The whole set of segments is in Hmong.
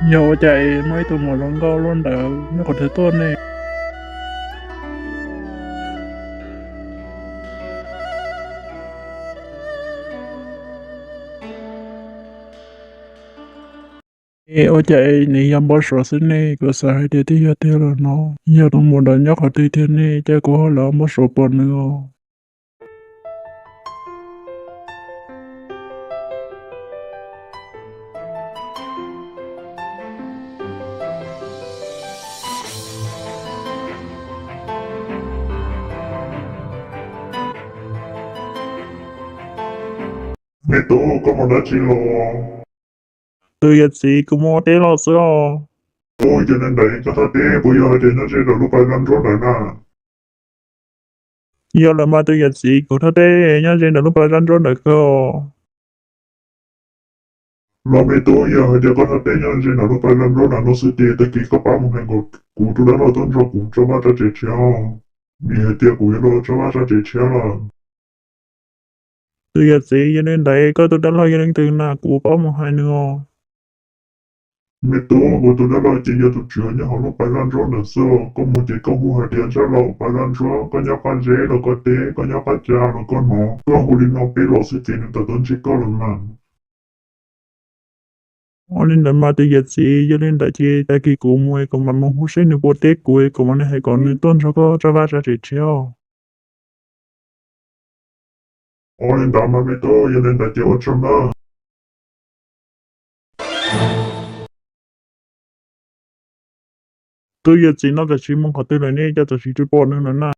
Yog ua cas es muaj ib tug muam zoo nkauj luaj ntawd nyob qhov twg tuaj ne? Es ua cas es nws yog npau suav xwb ne, kuv xav hais tias twb yog tiag los no. Yog tus muam ntawd nyob qhov twg tiag ne, cas kuv ho los npau suav pom nws os. Me tub, koj mus dab tsi los? Tus yawm txiv, kuv mus ua teb los xwb os. Ub, yog li ntawd koj thaj teb puas yog hais tias nyob ze ntawm lub pas zaj ntsuab ntawd na? Yog lawm mas tus yawm txiv, kuv thaj teb nyob ze ntawm lub pas zaj ntsuab ntawd kawg. Los me tub, yog hais tias koj thaj teb nyob ze ntawm lub pas zaj ntsuab ntawm no xwb ces tag kis koj pab mus hais kom kuv tus dab laug tuaj nrog kuv tso vaj tso tsev tshiab os, vim hais tias kuv yuav los tso vaj tso tsev tshiab lawm. Tus yawm txiv, yog li ntawd koj tus dab laug yog leej twg na, kuv pab mus hais nws os. Me tub, kuv tus dab laug ces yog tus tswv nyob hauv lub pas zaj ntsuab ntawd xwb os. Koj mus ces koj hu hais tias Zaj laug pas zaj ntsuab, koj nyob qab zeb los koj teb, koj nyob qab ca los koj hnov, koj hu li no peb los xwb ces nws tawm tuaj ntsib koj lawm mas. Ua li ntawd mas tus yawm txiv, yog li ntawd ces tag kis kuv mus es kuv mam mus hu seb nws puas teb kuv es kuv mam li hais kom nws tuaj nrog koj tso vaj tso tsev tshiab os. Ua li ntawd mas me tub, yog li ntawd ces ua tsaug nawb. Tus yawm txiv no tam sim mus qhov twg lawm ne, cas tam sim tsis pom nws lawm na?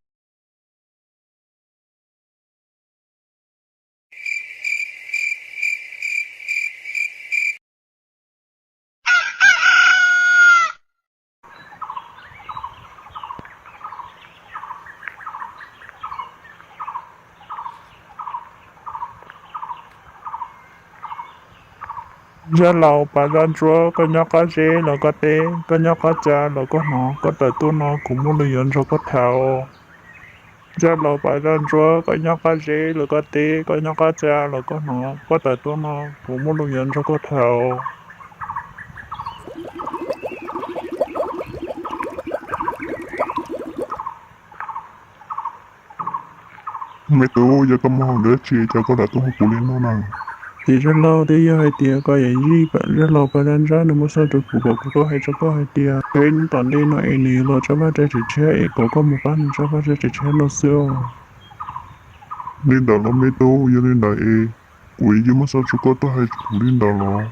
Zaj laug pas zaj ntsuab, koj nyob qab zeb los koj teb, koj nyob qab ca los koj hnov, koj tawm tuaj no kuv muaj lus yuav nrog koj tham os. Zaj laug pas zaj ntsuab, koj nyob qab zeb los koj teb, koj nyob qab ca los koj hnov, koj tawm tuaj no kuv muaj lus yuav nrog koj tham os. Me tub, yog koj muaj hauj lwm dab tsi cas koj lam tuaj hu kuv li no na? Txiv zaj laug, twb yog hais tias koj yawm yij zaj laug pas zaj ntsuab nws muab xa rau kuv kom kuv tuaj hais rau koj hais tias peb hnub tom ntej no es nws yuav los tso vaj tso tsev tshiab es kom koj mus pab nws tso vaj tso tsev tshiab no xwb os. Li ntawd los me tub, yog li ntawd es kuv yawm yij muab xa rau koj tuaj hais kuv li ntawd los?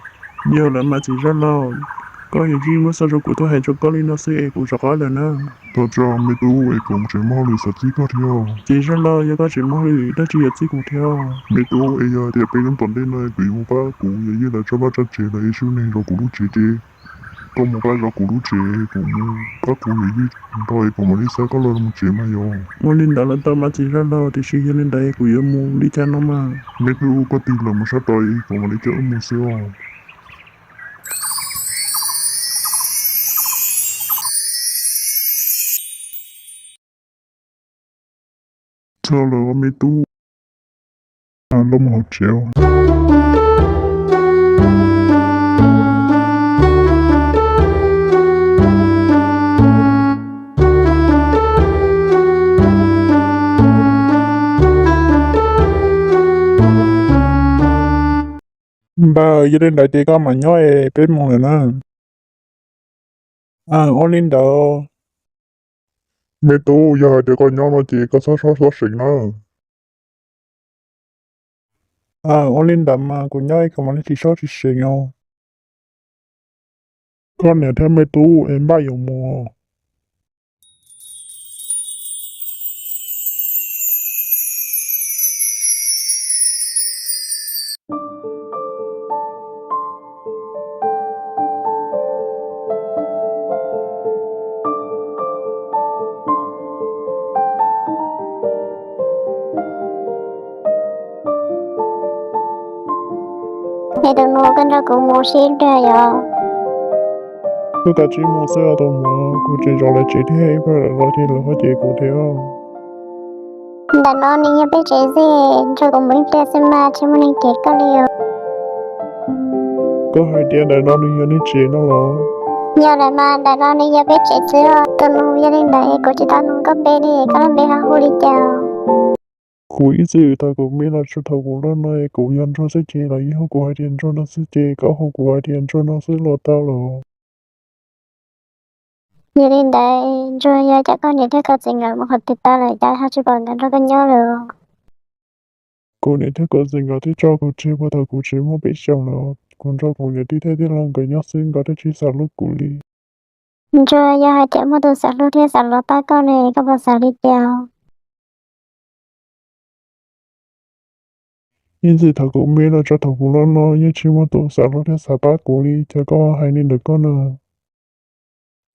Yog lawm mas txiv zaj laug, koj yawm yij muab xa rau kuv tuaj hais rau koj li no xwb es kuv rov qab lawm na. Thov txim me tub, es kuv tseem muaj hauj lwm xav txib koj thiab. Txiv zaj laug, yog koj tseem muaj hauj lwm dab tsi yuav txib kuv thiab? Me tub, es yog tias peb hnub tom ntej no kuv yuav mus pab kuv yawm yij lawv tso vaj tso tsev lawm es sib nws zov kuv lub tsev ces koj mus pab zov kuv lub tsev, kuv mus pab kuv yawm yij nrog es kuv mam li xa koj los mus tsev mas yog. Ua li ntawd los tau mas txiv zaj laug, tiam sis yog li ntawd kuv yuav mus li cas no mas? Me tub, koj tig los mus sab tod es kuv mam li coj wb mus xwb os. Txog lawm me tub, los mus hauv tsev. Npawg, yog li ntawd ces koj mam nyob es peb mus lawm na. Ua li ntawd. Me tub, yog hais tias koj nyob no ces koj txhob sob sob seem na. Ua li ntawd mas kuv nyob es kuv mam li tsis sob tsis seem os. Koj niam thiab me tub es npaj yuav mus. Es tus nus, koj nrog kuv mus seb dag yom. Koj kav tsij mus xwb os tus muam, kuv tseem zov lawv tsev thiab ib pliag lawv los ces lawv ho cem kuv thiab. Ntawm no nws yog peb tsev xwb, nrog kuv mus ib pliag xwb mas tsis muaj neeg cem koj li os. Koj hais tias ntawm no nws yog nej tsev no los? Yog lawm mas, ntawm no nws yog peb tsev xwb os. Tus nus, yog li ntawd kuv tsis tau nug koj npe li, koj lub npe ho hu li cas? Kuv ib txwm, thaum kuv me los txog thaum kuv loj no es kuv yog Ntsuag xwb ces lawv yeej hu kuv hais tias Ntsuag no xwb ces koj hu kuv hais tias Ntsuag no xwb los tau los? Yog li ntawd Ntsuag, yog cas koj niam thiab koj txiv nkawd mus qhov twg tag lawm cas ho tsis pom nkawd nrog koj nyob lawm? Kuv niam thiab kuv txiv nkawd twb tso kuv tseg puag thaum kuv tseem muaj peb xyoos lawm. Kuv nrog kuv niam tij thiab tij laug nkawd nyob xwb, nkawd twb tsis xav hlub kuv li. Ntsuag, yog hais tias muaj tus xav hlub thiab xav los pab koj ne, koj puas xav li cas? Ib txwm thaum kuv me los txog thaum kuv loj no yeej tsis muaj tus xav hlub thiab xav pab kuv li, cas koj hais li ntawm koj na?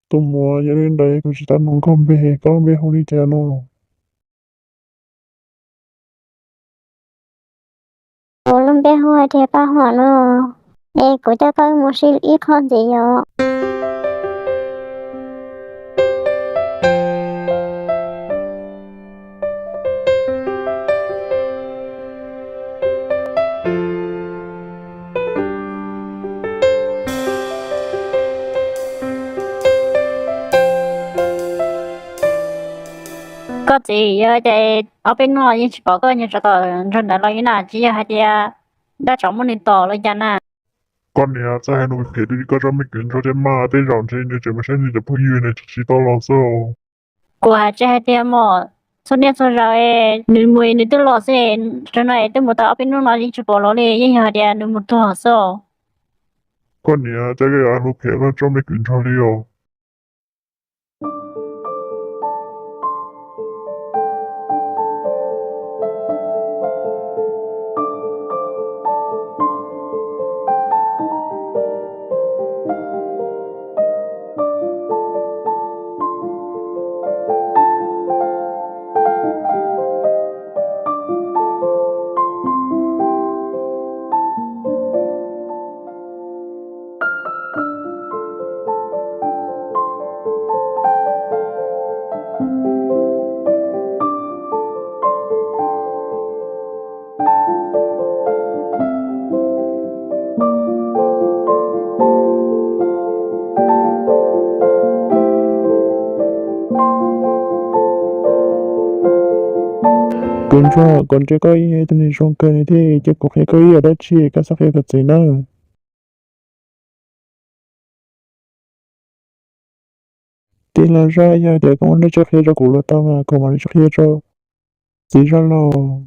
Tus muam, yog li ntawd kuv tsis tau nug koj npe, koj lub npe hu li cas no? Kuv lub npe hu hais tias Paj Huam no, es kuv coj koj mus ua si ib qho ntxiv yom. Koj txiv, yog tias ob peb hnub no yeej tsis pom koj, nyob tsam tom Ntsuag ntawd los yeej na, tsis yog hais tias dab tsov muab nws tom los cas na? Koj niam, txhob hais lus khiav, koj tso me kwv Ntsuag thiab mas, tej zaum ntshe nws tseem mus saib nws cov phooj ywg nws tsis tau los xwb. Kuv hais tsis hais tias mas, txhua niaj txhua zaus nws mus nws twb los xwb, tam no es twb mus tau ob peb hnub no yeej tsis pom los li, yeej yog hais tias nws mus tuag xwb. Koj niam, cas koj yuav hais lus khiav koj tso me kwv Ntsuag li os? Kuv Ntsuag, kuv ntsia koj ib yam li tus neeg zoo kawg li thiab, ces kuv qhia koj ib yam dab tsi koj txhob qhia koj txiv nawb. Tij laug Zaj, yog tias koj muaj dab tsi qhia rau kuv los tau mas kuv mam li qhia rau txiv Zaj Lauj.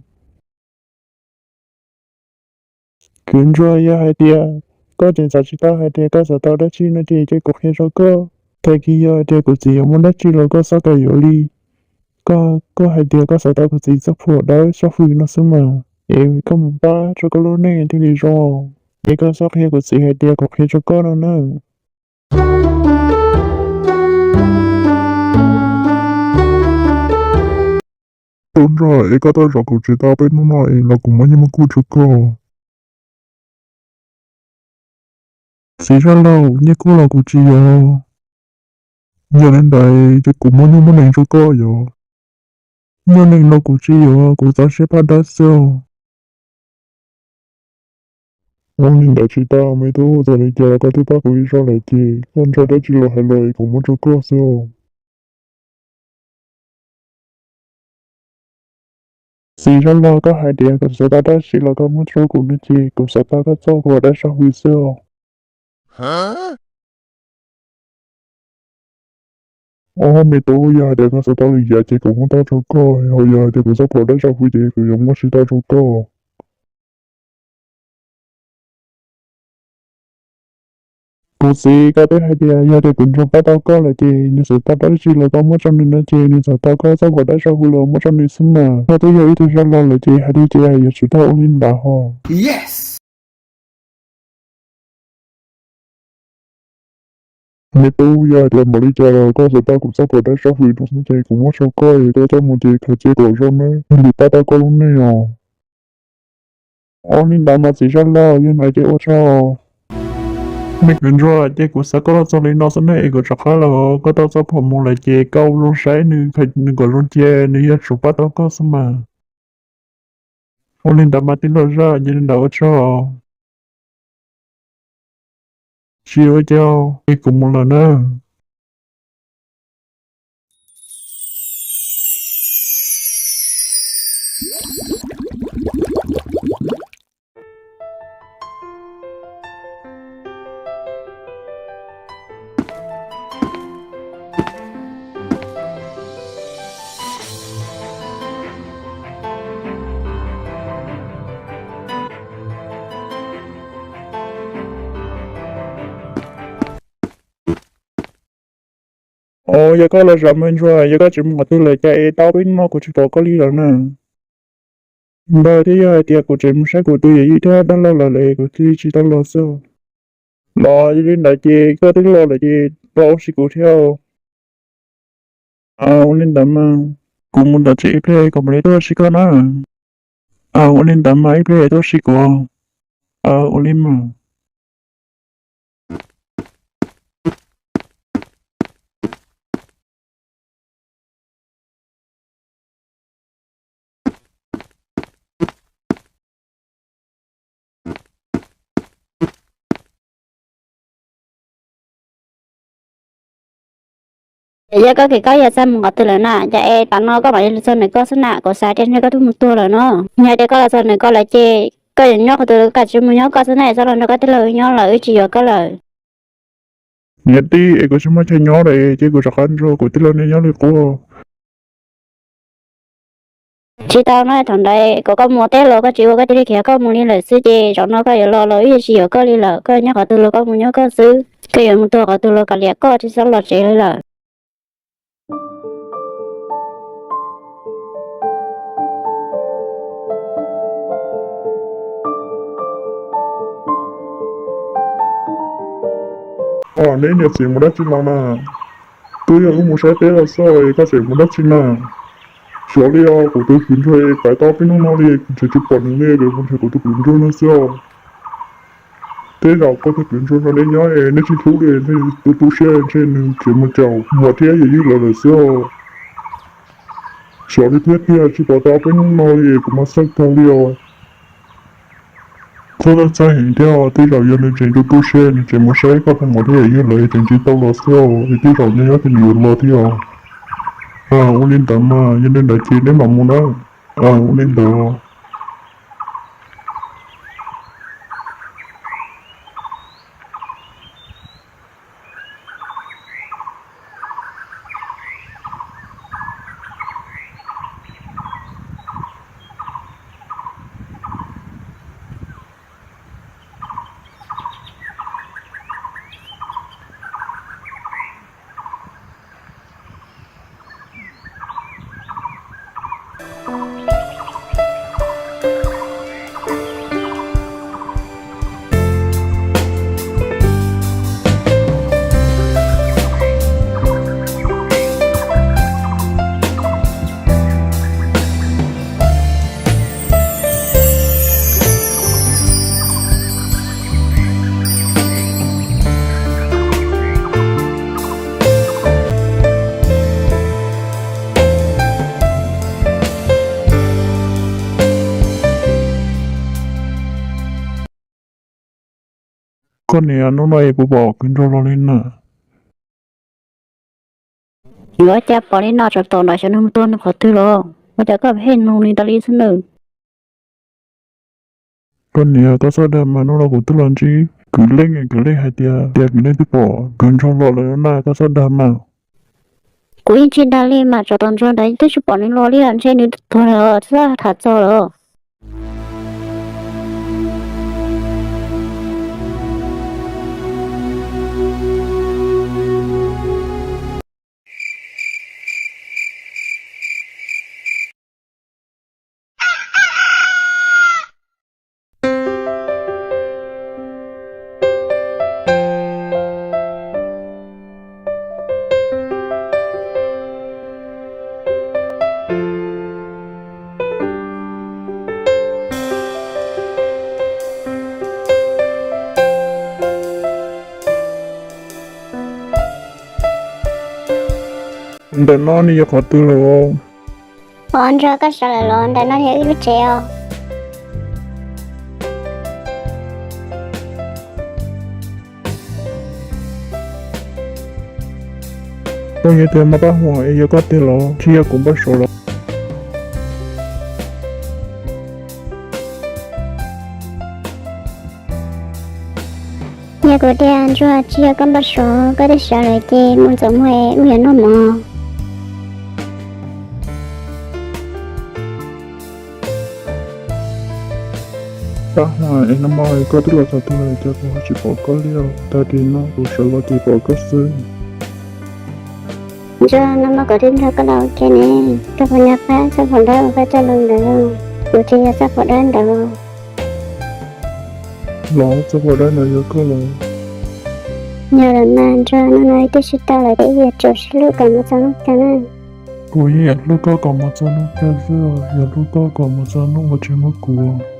Kwv Ntsuag, yog hais tias koj tseem xav tsis tau hais tias koj xav tau dab tsi no ces cia kuv qhia rau koj. Tag kis yog hais tias kuv txiv yuav muaj dab tsi los koj txhob kam yuav li. Koj, koj hais tias koj xav tau kuv txiv txoj phuam dawb txoj hwj no xwb mas, es koj mus pab rau koj lub neej thiaj li zoo. Es koj txhob qhia kuv txiv hais tias kuv qhia rau koj no nawb. Tub Nrog, es koj tuaj zaum kuv tsev tau peb hnub no es los kuv muab nyiaj muab kub rau koj. Txiv Zaj Lauj, nyiaj kub los kuv tsis yuav. Yog li ntawd ces kuv muab nyuj muab nees rau koj yom. Nyuj nees los kuv tsis yuav, kuv txaus siab paj dawb xwb os. Ua li ntawd tsis tau, me tub, txawm li cas los koj twb pab kuv ib zaug lawm ces koj nrog dab tsi los hais los kuv muab rau koj xwb os. Txiv Zaj Lauj, koj hais tias kuv xav tau dab tsi los koj muab rau kuv no ces kuv xav tau koj txoj phuam dawb txoj hwj xwb os. Ob, me tub, yog hais tias koj xav tau li cas ces kuv muab tau rau koj, ho yog hais tias kuv txoj phuam dawb txoj hwj ces kuv yuav muab tsis tau rau koj. Kuv txiv, koj twb hais tias yog tias kuv Ntsuag pab tau koj lawm ces nws xav tau dab tsi los koj muab rau nws no ces nws xav tau koj txoj phuam dawb txoj hwj los muab rau nws xwb mas. Koj twb yog ib tug Zaj Lauj lawm ces hais li ces yuav tsum tau ua li ntawd ho. Me tub, yog hais tias npaum li cas los koj xav tau kuv txoj phuam dawb txoj hwj no xwb ces kuv muab rau koj, es koj coj mus ces khaws cia kom zoo nawb, thiaj li pab tau koj lub neej os. Ua li ntawd mas txiv Zaj Lauj, yog ntawd ces ua tsaug. Me kwv Ntsuag, ces kuv xav koj los txog li no xwb ne es kuv rov qab los, koj tau txoj phuam mus lawm ces koj ua zoo saib nws, nws kom zoo cia, nws yuav tsum pab tau koj xwb mas. Ua li ntawd mas tij laug Zaj, yog li ntawd ua tsaug. Tsis ua cas, es kuv mus lawm na. Os, yog koj los zam me ntsuag, yog koj tsis mus qhov twg lawm cas es tau peb hnub no kuv tsis pom koj li lawm na. Npawg, twb yog hais tias kuv tseem mus saib kuv tus yawm yij thiab dab laug lawm es kuv thiaj li tsis tau los xwb. Los yog li ntawd ces koj twb los lawm ces los ua si kuv thiab. Ua li ntawd mas kuv mus tom tsev ib pliag kom mam li tuaj ua si koj na. Ua li ntawd mas ib pliag tuaj ua si kuv. Ua li mas. Es yog koj kis koj yog txaj mus qhov twg lawm na, cas es tam no koj mam li los txog ntawm koj xwb na, kuv xav tias ntshe koj twb mus tuag lawm no. Yog tias koj los txog ntawm koj lawm ces koj yuav nyob qhov twg los koj tsis mus nyob koj xwb na, txhob los nrog koj tij laug nyob lawm, wb tsis yuav koj lawm. Niam tij, es kuv tsis muaj chaw nyob lawm ces kuv rov qab nrog kuv tij laug nyob li qub. Tsis tau no, thaum ntawd kom koj mus teb los koj tsis ua, koj cia li khiav koj mus li lawm xwb ces zaum no koj yuav los los wb yeej tsis yuav koj li lawm, koj nyob qhov twg los koj mus nyob koj xwb, koj yuav mus tuag qhov twg los kav liam koj tsis txhob los tsev li lawm. Neb niam txiv mus dab tsi los na? Twb yog wb mus saib teb los xwb es koj tseem mus dab tsi na? Xyov li os, kuv tus kwv ntsuag pais tau peb hnub no li kuv tseem tsis pom nws li, kuv mus nrhiav kuv tus kwv ntsuag no xwb os. Tej zaum koj tus kwv ntsuag nrog neb nyob es neb tsis hlub li, ntshe tu tu siab ntshe nws khiav mus caum muam thiab yawm yij lawv lawm xwb os. Xyov li thiab tiag, tsis pom tau peb hnub no li kuv mas xav kawg li os. Txhob txhawj heev thiab, tej zaum yog nws tseem tu tu siab nws tseem mus saib koj tus muam thiab yawm yij lawv tseem tsis tau los xwb os, es tej zaum nyob nyob ces nws yuav los thiab os. Ua li ntawd mas yog li ntawd ces neb mam mus na. Ua li ntawd. Koj niam, hnub no es puas pom kwv nraug los li na? Yuav cas pom li no, tsam tom nram xyov nws mus tuag nws qhov twg los. Ua cas koj pheej nug li tas li xwb nawb? Koj niam, koj txhob dag mas, hnub no kuv twb los ntsib kwv Leej, kwv Leej hais tias, tias kwv Leej twb pom kwv nraug los lawm no na, koj txhob dag mas. Kuv yeej tsis dag li mas, tsam tom ntsuag ntawd twb tsis pom nws los li, ntshe nws tuag lawm, txhob tham txog lawm. Ntawm no nws yog qhov twg los? Ov, Ntsuag, koj sawv lawm los? Ntawm no yog wb lub tsev os. Koj yeej tias Mab Paj Huam es yog koj tiag los tsis yog kuv Npaj Suav los? Yog kuv tiag Ntsuag, tsis yog koj Npaj Suav, koj twb sawv lawm ces mus ntxuav muag es wb yuav noj mov. Paj Huam, es nag hmo koj twb los txog twg lawm cas kuv ho tsis pom koj li os? Tag kis no kuv sawv los ces pom koj xwb. Ntsuag, nag hmo kuv twb nrog koj los ua ke ne, koj puas nco qab txoj phuam dawb uas koj coj los ntawd? Kuv tsis yog txoj phuam dawb ntawd. Los txoj phuam dawb ntawd yog koj los? Yog lawm mas Ntsuag, hnub no wb twb sib tau lawm ces wb yuav tsum sib hlub kom mus txog hnub kawg na. Kuv yeej yuav hlub koj kom mus txog hnub kawg xwb, yuav hlub koj kom mus txog hnub uas tsis muaj kuv.